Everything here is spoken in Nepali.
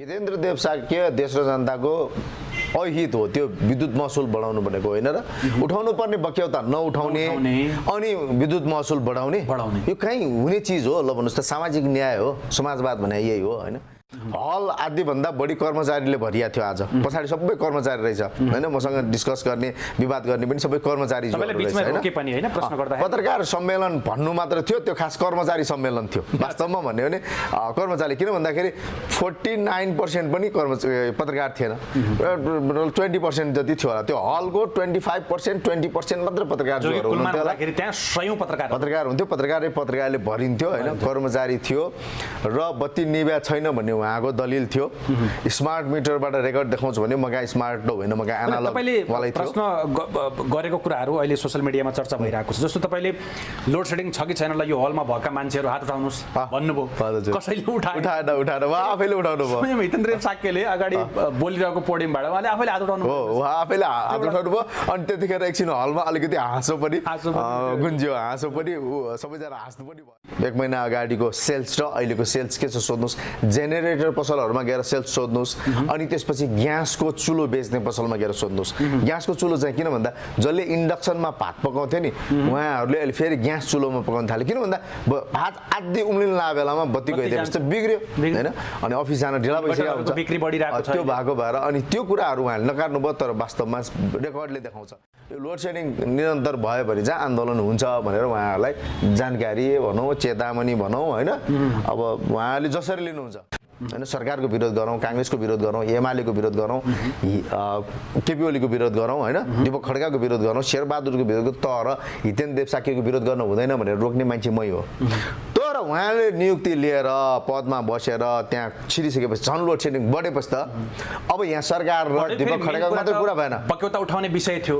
हितेन्द्र देव साक्य देश र जनताको अहित हो त्यो विद्युत महसुल बढाउनु भनेको होइन र उठाउनु पर्ने बक्यौता नउठाउने अनि विद्युत महसुल बढाउने यो कहीँ हुने चिज हो ल भन्नुस् त सामाजिक न्याय हो समाजवाद भने यही हो हैन हल आदि भन्दा बढी कर्मचारीले भरिया थियो आज पछाडी सबै कर्मचारी रहेछ हैन मसँग डिस्कस गर्ने विवाद गर्ने पनि सबै कर्मचारी पत्रकार सम्मेलन भन्नु मात्र थियो त्यो खास कर्मचारी सम्मेलन थियो वास्तवमा भन्यो भने कर्मचारी किन भन्दाखेरि 49% पनि पत्रकार थिएन 20% जति थियो होला त्यो हलको 25% 20% मात्र पत्रकार हुनुहुन्थ्यो त्यहाँ सयौं पत्रकार हुन्थ्यो पत्रकारले भरिन्थ्यो हैन कर्मचारी थियो र बत्ती निभ्या छैन भन्ने उहाँको दलिल थियो स्मार्ट मिटरबाट रेकर्ड देखाउँछु भने मगा स्मार्ट होइन मगा एनालग वाला प्रश्न गरेको कुराहरू अहिले सोशल मिडियामा चर्चा भइरहेको छ जस्तो तपाईले लोड सेडिङ छ कि छैन ल यो हलमा भएका मान्छेहरू हात उठाउनुस् भन्नुभयो कसैले उठाएन उहाँ आफैले उठाउनु भयो हितेन्द्र साक्यले अगाडि बोलिरहेको पोडियमबाट उहाँले आफैले हात उठाउनु हो उहाँ आफैले हात उठाउनु भयो अनि त्यतिखेर एकछिन हलमा अलिकति हाँसो पनि गुन्जियो हाँसो पनि सबैजना हाँस्नु पनि भयो 1 महिना अगाडिको सेल्स र अहिलेको सेल्स के छ सोध्नुस् जेनेरेटर पसलहरुमा गएर सेल्स सोध्नुस् अनि त्यसपछि ग्यासको चुलो बेच्ने पसलमा गएर सोध्नुस् ग्यासको चुलो चाहिँ किन भन्दा जसले इन्डक्सनमा भात पकाउँथ्यो नि उहाँहरुले अहिले फेरि ग्यास चुलोमा पकाउन थाले किन भन्दा भात आधी उम्लिन ला बेलामा बत्ती गइदिएपछि त बिग्र्यो हैन अनि अफिस जान ढिला भइसक्यो हुन्छ बिक्री बढिरहेको छ त्यो भएको भएर अनि त्यो कुराहरु उहाँले नकार्नु भयो तर वास्तवमा रेकर्डले देखाउँछ यो लोड सेडिङ निरन्तर भयो भने चाहिँ आन्दोलन हुन्छ भनेर उहाँहरुलाई जानकारी भनौं चेतावनी भनौं हैन अब उहाँले जसरी लिनुहुन्छ हैन सरकारको विरोध गरौँ कांग्रेसको विरोध गरौँ एमालेको विरोध गरौँ केपी ओलीको विरोध गरौँ हैन दीपक खड्काको विरोध गरौँ शेरबहादुरको विरोध तर हितेन्द्र देव साक्यको विरोध गर्न हुँदैन भनेर रोक्ने मान्छे मै हो तर उहाँले नियुक्ति लिएर पदमा बसेर त्यहाँ छिरिसकेपछि झन् लोड सेडिङ बढेपछि त अब यहाँ सरकार र दीपक खड्काको मात्रै कुरा भएन बक्यौता उठाउने विषय थियो